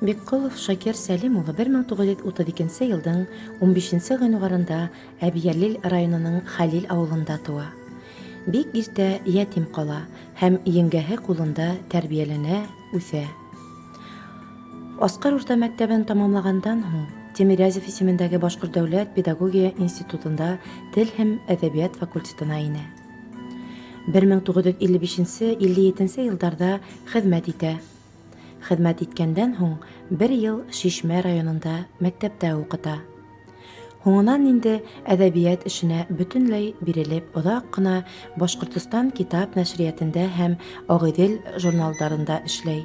Бикҡолов Шакир Сәлим улы 1932 нче елдың 15 ғинуарында Әбйәлил районының Хәлил ауылында туа. Бик иртә ятим ҡала һәм еңгәһе ҡулында тәрбиәләнә, үҫә. Асҡар урта мәктәбен тамамлағандан һуң Тимирязев исемендәге Башҡорт дәүләт педагогия институтында тел һәм әҙәбиәт факультетына инә. 1955-57 йылдарҙа хеҙмәт итә. Хеҙмәт иткәндән һуң бер йыл Шишмә районында мәктәптә уҡыта. Һуңынан инде әҙәбиәт эшенә бөтөнләй бирелеп оҙаҡ ҡына Башҡортостан китап нәшриәтендә һәм Ағиҙел журналдарында эшләй.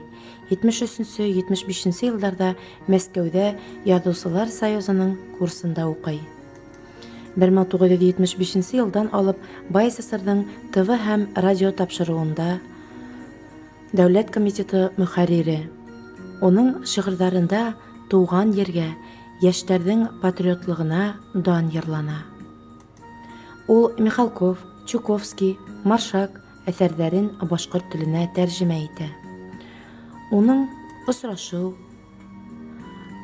73 нче, 75 нче елларда Мәскәүҙә Яҙыусылар союзының курсында уҡый. 1975 нче елдан алып БАССР-ҙың ТВ һәм радио тапшырыуында Дәүләт комитеты мөхәррире. Уның шигырьләрендә туган ергә, яшьләрнең патриотлыгына дан йырлана. Ул Михалков, Чуковский, Маршак әсәрләрен башкорт теленә тәрҗемә итә. Уның Очрашу,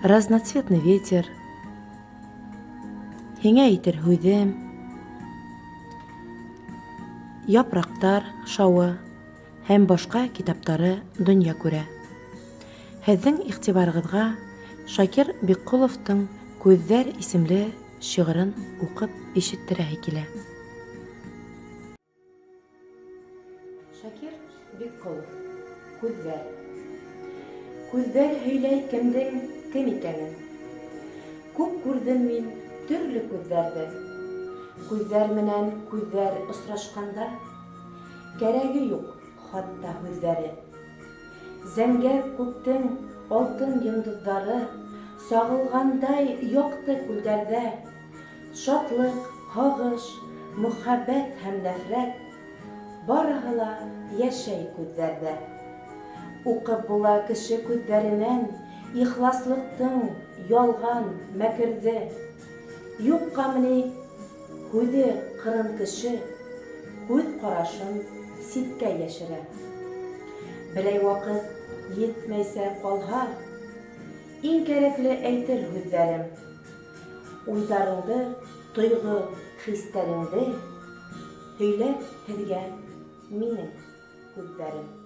Разноцветный ветер, Һиңә әйтер һүҙем, Япрактар шауы, һәм башка китаптары дөнья күрә. Һеҙҙең иғтибарығыҙға Шакир Бикҡоловтың Күҙҙәр исемле шиғырын уҡып ишеттерәһе килә. Шакир Бикҡолов. Күҙҙәр. Күҙҙәр һөйләй кемдең кем икәнен. Күп күрҙем мин төрлө күҙҙәрҙе. Күҙҙәр менән күҙҙәр осрашҡанда, Кәрәге юк хатта һүҙҙәре. Зәңгәр күктең алтын йондоҙҙары Сағылғандай яҡты күлдәрҙә. Шатлыҡ, һагыш, мөхәббәт һәм нәфрәт Барыһы ла йәшәй күҙҙәрҙә. Уҡып була кеше күҙҙәренән Ихласлыҡтың ялған, мәкерҙе. Юҡҡамыни Һүҙе ҡырын кеше күҙ ҡарашын ситкә йәшерә. Берәй ваҡыт етмәйсә ҡалһа, иң кәрәкле әйтер һүҙҙәрем. Уйҙарыңды, тойғо, хистәреңде һөйләр һеҙгә минең күҙҙәрем.